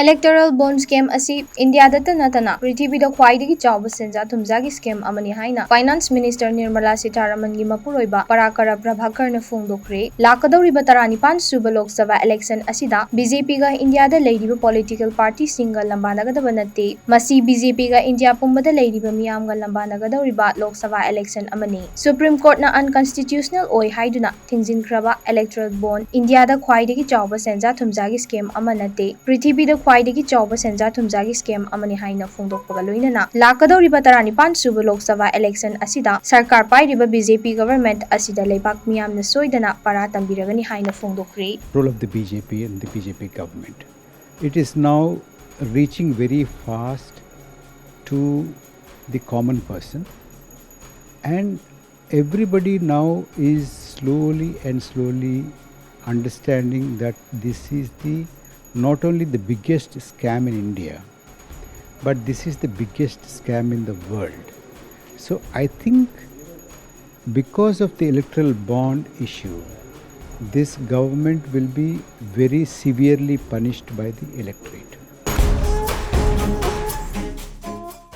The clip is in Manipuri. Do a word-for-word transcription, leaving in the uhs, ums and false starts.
Electoral Bond Scheme ꯑꯁꯤ ꯏꯟꯗꯤꯌꯥꯗꯇ ꯅꯠꯇꯅ ꯄ꯭ꯔꯤꯊꯤꯕꯤꯗ ꯈ꯭ꯋꯥꯏꯗꯒꯤ ꯆꯥꯎꯕ ꯁꯦꯟꯖꯥ ꯊꯨꯝꯖꯥꯒꯤ scheme ꯑꯃꯅꯤ ꯍꯥꯏꯅ Finance Minister Nirmala Sitharamanꯒꯤ ꯃꯄꯨꯔꯣꯏꯕ ꯄꯔꯥꯀꯔ ꯄ꯭ꯔꯚꯥꯀꯔꯅ ꯐꯣꯡꯗꯣꯛꯈ꯭ꯔꯦ꯫ ꯂꯥꯛꯀꯗꯧꯔꯤꯕ ꯇꯔꯥꯅꯤꯄꯥꯟ ꯁꯨꯕ ꯂꯣꯛ ꯁꯚꯥ election ꯑꯁꯤꯗ BJPꯒ ꯏꯟꯗꯤꯌꯥꯗ ꯂꯩꯔꯤꯕ political partyꯁꯤꯡꯒ ꯂꯝꯕꯥꯅꯒꯗꯕ ꯅꯠꯇꯦ꯫ ꯃꯁꯤ BJPꯒ ꯏꯟꯗꯤꯌꯥ ꯄꯨꯝꯕꯗ ꯂꯩꯔꯤꯕ ꯃꯤꯌꯥꯝꯒ ꯂꯝꯕꯥꯅꯒꯗꯧꯔꯤꯕ ꯂꯣꯛ ꯁꯚꯥ election ꯑꯃꯅꯤ꯫ Supreme Courtꯅ unconstitutional ꯑꯣꯏ ꯍꯥꯏꯗꯨꯅ ꯊꯤꯡꯖꯤꯟꯈ꯭ꯔꯕ Electoral Bond ꯏꯟꯗꯤꯌꯥꯗ ꯈ꯭ꯋꯥꯏꯗꯒꯤ ꯆꯥꯎꯕ ꯁꯦꯟꯖꯥ ꯊꯨꯝꯖꯥꯒꯤ scheme ꯑꯃ ꯅꯠꯇꯦ꯫ ꯄ꯭ꯔꯤꯊꯤꯕꯤꯗ ꯈ꯭ꯋꯥꯏꯗꯒꯤ ꯆꯥꯎꯕ ꯁꯦꯟꯖꯥ ꯊꯨꯝꯖꯥꯒꯤ scheme ꯑꯃꯅꯤ ꯍꯥꯏꯅ ꯐꯣꯡꯗꯣꯛꯄꯒ ꯂꯣꯏꯅꯅ ꯂꯥꯛꯀꯗꯧꯔꯤꯕ ꯇꯔꯥꯅꯤꯄꯥꯟ ꯁꯨꯕ ꯂꯣꯛ ꯁꯚꯥ election ꯑꯁꯤꯗ ꯁꯔꯀꯥꯔ ꯄꯥꯏꯔꯤꯕ BJP government ꯑꯁꯤꯗ ꯂꯩꯕꯥꯛ ꯃꯤꯌꯥꯝꯅ ꯁꯣꯏꯗꯅ ꯄꯔꯥ ꯇꯝꯕꯤꯔꯒꯅꯤ ꯍꯥꯏꯅ ꯐꯣꯡꯗꯣꯛꯈ꯭ꯔꯤ꯫ Role of the BJP and the BJP government. It is now reaching very fast to the common person, and everybody now is slowly and slowly understanding that this is the not only the biggest scam in India, but this is the biggest scam in the world. So I think because of the electoral bond issue, this government will be very severely punished by the electorate.